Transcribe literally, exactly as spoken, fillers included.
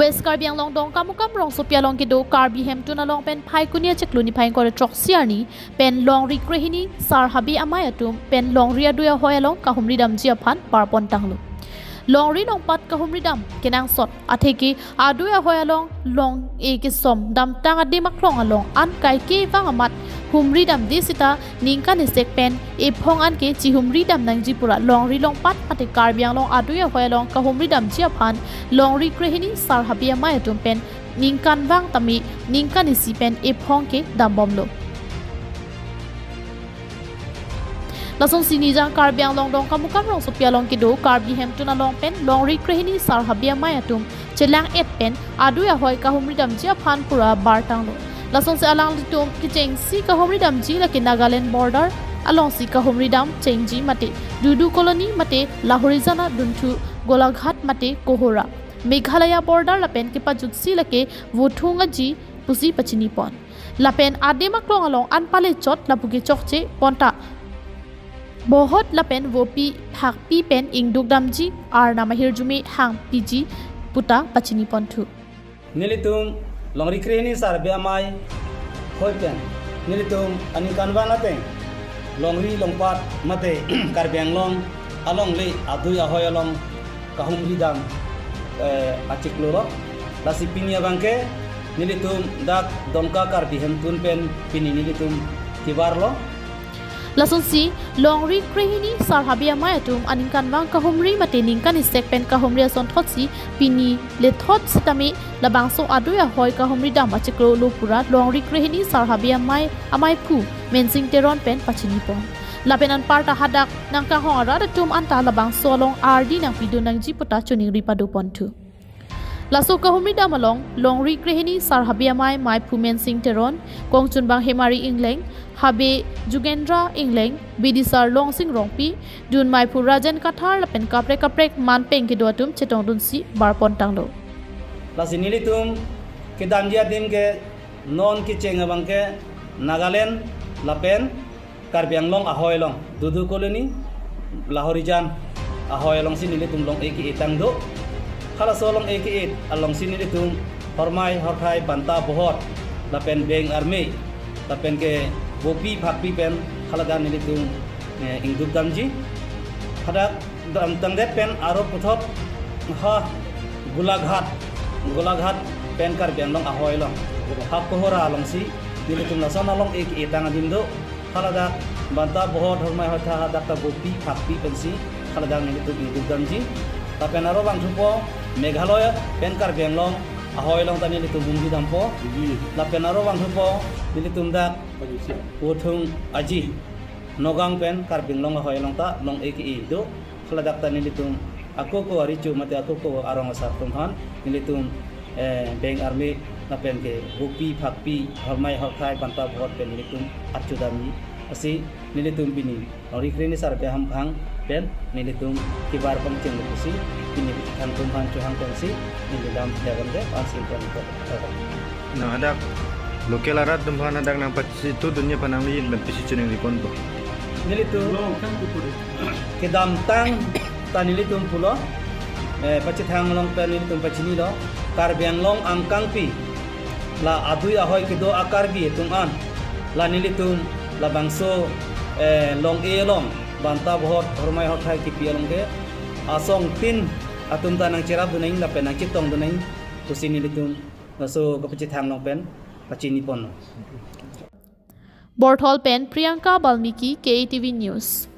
West Karbi Anglong Dongkamukam rongsopi along kedo Karbi Hemtun along pen Phaikuni achiklo niphai ingkoi ra throksi arni pen Longri Krehini Sar Habe Amei atum pen Longri adui ahoi along kahumri damji aphan barpon tanglo. Longri longpat kahumri dam kenangsot atheke adui ahoi along long-e kesom damtang adim aklong along an kaike vang amat humri damde sita ningkan isek pen ephong anke chihumri dam nangji pura Longri longpat mate Karbi Anglong adui ahoi along kahumri damji aphan Longri Krehini Sar Habe Amei atum pen ningkan vang tame ningkan isi pen ephong ke dambomlo. Lasonsi Nijang Karbi Anglong Dongkamukam rongsopi along kedo Karbi Hemtun along pen Longri Krehini Sar Habe Amei atum chelang-et pen adui ahoi kahumri damji aphan pura bartanglo. Lasonsi alanglitum kechengsi kahumri damji lake Nagaland border alongsi kahumri dam chengji mate Dudu Colony mate Lahorijan adunthu Golaghat mate Kohora, Meghalaya border lapen kepajutsi lake Vothung Aji pusi pachinipon. Lapen adim aklong along an palechot lapu kechokche pon ta bohot lapen vopi phakpi pen ingduk damji arnam ahirjume hangpiji puta pachiniponthu. Nelitum Longri Krehini Sar Habe Amei hoi pen nelitum aningkanvang ateng Longri longpat mate Karbi Anglong alongle adui ahoi along kahumri dam, eh, achiklo lo. Lasi pini abangke nelitum dak Dongka Karbi Hemtun pen pini nelitum kebarlo. Lasonsi Longri Krehini Sar Habe Amei atum aningkanvang kahumri mate ningkan isek pen kahumri asonthotsi pini lethot sitame labangso adui ahoi kahumri dam achiklo lo pura Longri Krehini Sar Habe Amei ameiphu Mensing Teron pen pachinipon. Lapen anparta hadak nangkanghong arat atum anta labangso along ardi nangpidun nangji puta choningri padoponthu. Laso kahumri dam along Longri Krehini Sar Habe Amei meiphu Mensing Teron, kongchunbang Hemari Engleng, Habe Jugendra Engleng, bidisar Longsing Rongpi, dun meiphu Rajen Kathar lapen kaprek kaprek manpeng kedo atum chetongdunsi barpon tanglo. Lasi nelitum kedamji adim ke non kecheng abangke Nagaland lapen Karbi Anglong ahoi along, Dudu Colony, Lahorijan ahoi alongsi nelitum long-e ke-e tang do. Halaso long-e ke-e alongsi nelitum hormai horthai banta bohot lapen beng arme lapen ke vopi phakpi pen haladak nelitum, eh, ingduk damji. Hadak damtangdet pen aro puthot ha Golaghat, Golaghat pen Karbi Anglong ahoi along, ha Kohora alongsi nelitum lason along-e ke-e tang adim do. Haladak banta bohot hormai horthai hadak ta vopi phakpi pensi haladak nelitum ingduk damji. Lapen aro vangthupo Meghalaya pen Karbi Anglong ahoi along ta nelitum humri dampo. Lapen aro vangthupo nelitum dak Vothung Aji Nagaon pen Karbi Anglong ahoi along ta long-e ke-e do. Haladak ta nelitum ako ako aricho mate ako ako arong asar atum aphan nelitum, eh, beng arme lapen ke vopi phakpi hormai horthai banta bohot pen nelitum archo damji. Lasi nelitum pini Longri Krehini Sar Habe Amei aphan pen nelitum kebar pangcheng lo pusi pini pachethang atum aphan chohang tongsi neli lam jagan de ansi pon ko. Na hadak local arat atum aphan hadak nangpachithu dunji aphan nangli pen pisi choningri ponpo. Nelitum kedamtang ta nelitum pulo, eh, pachethang along pen nelitum pachinilo, Karbi Anglong angkangpi la adui ahoi kedo a-Karbi atum an la nelitum labangso, eh, long-e along banta bohot hormai horthai kipi along ke asongtin atum ta nangcherapdun nang lapen nangchetongdun nang pusi nelitum laso kapachethang along pen pachinipon. Borthol pen Priyanka Balmiki, K A T V News.